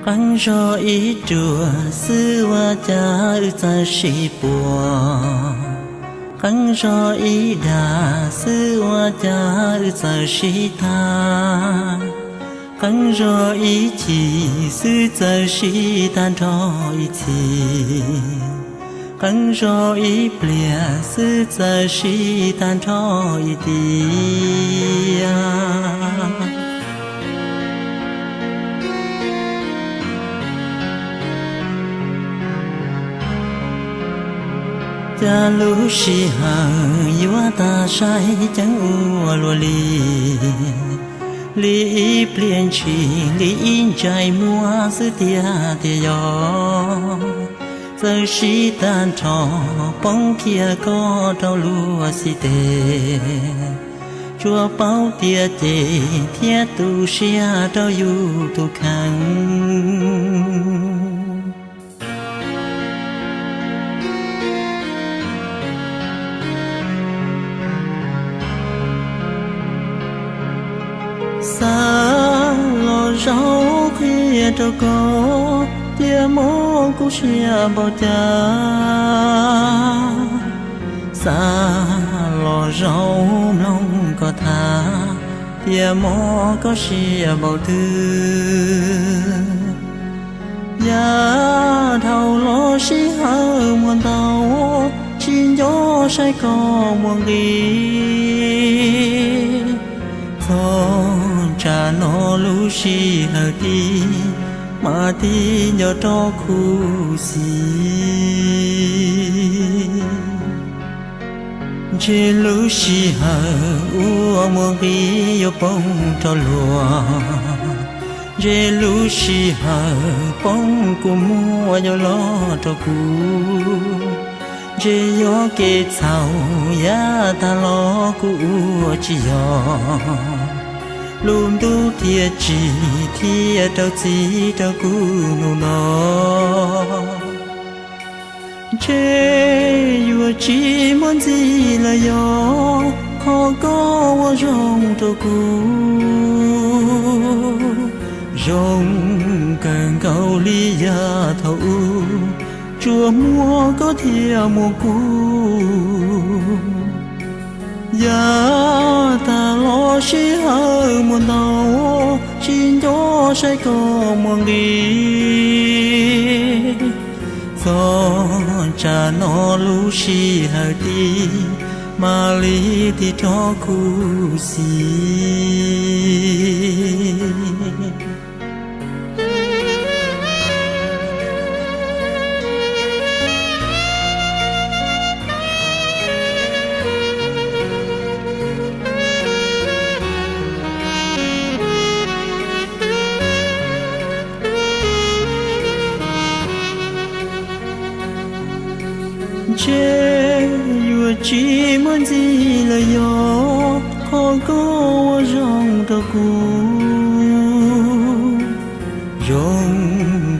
Qee zog ib ruam xwb ua cas wb txawm sib puas, qee zog ib dag xwb ua cas wb txawm sib tag, qee zog ib chim xwb txawm sib tag nrho ib txhis, qee zog ib pliag xwb txawm sib tag nrho ib tiam. Cas lub sij hawm yuav tag saib ceeb ua luaj li, li ib pliag ntshis li ib ntsais muag xwb tiag tiag yog, txawm sib tag nrho poob kiag koj rau luag xib teg, tsuas paub tias cem thiab tu siab rau yus tus kheej. Xav los zaum qhia rau koj tias mob kuv siab npaum cas, xav los zaum mloog koj tham tias mob koj siab npaum twg. Yav dhau los sij hawm muaj ntau, tsis nco saib koj muaj nqis. Txog tsam no lub sij hawm tib, mas tib nco rov khuv xim. Ntshe lub sij hawm uas muaj nqis yuav poob rov luag, ntshe lub sij hawm poob kua muag yuav los rau kuv, ntshe yog kev txhaum yav tag los kuv ua tsis yog, lub ntuj thiaj tsim thiaj rau txim rau kuv hnub no. Ntshe yuav tsis muaj ntxiv lawm yog qhov koj ua zoo rau kuv, zoo kawg nkaus li yav thaum ub, tsuas muaj koj thiaj muaj kuv. Yav tag los sij hawm muaj ntau, tsis nco saib koj muaj nqis. Txog tsam no lub sij hawm tib, mam li tib rov khuv xim. Ntshe yuav tsis muaj ntxiv lawm yog qhov koj ua zoo rau kuv, zoo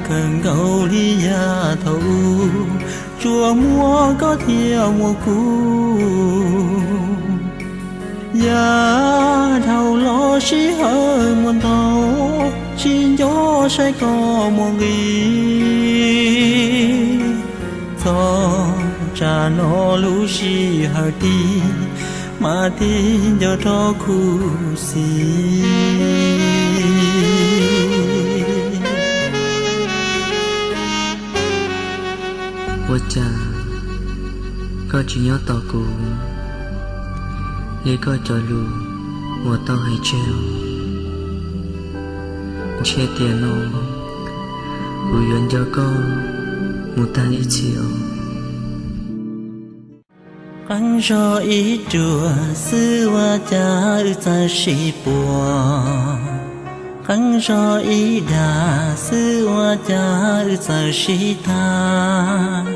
kawg nkaus li yav thaum ub, tsuas muaj koj thiaj muaj kuv. Yav dhau los sij hawm muaj ntau, tsis nco saib koj muaj nqis. Txog tsam no lub sij hawm tib, mam tib nco rov khuv xim. Ua cas koj tsis nyob tos kuv li koj cov lus uas tau hais tseg? Ntshe tiam no kuv yuav nco koj mus tag ib txhis os. Qee zog ib ruam xwb ua cas wb txawm sib puas, qee zog ib dag xwb ua cas wb txawm sib tag,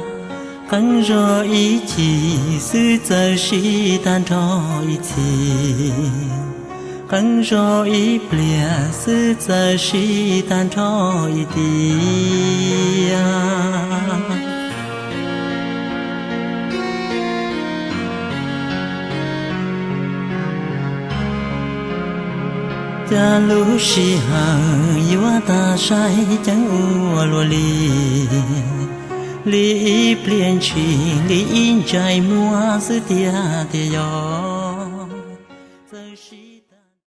qee zog ib chim xwb txawm sib tag nrho ib txhis, qee zog ib pliag xwb txawm sib tag nrho ib tiam. Cas lub sij hawm yuav tag sai ceeb ua luaj li, li ib pliag ntshis li ib ntsais muag xwb tiag tiag yog. Txawm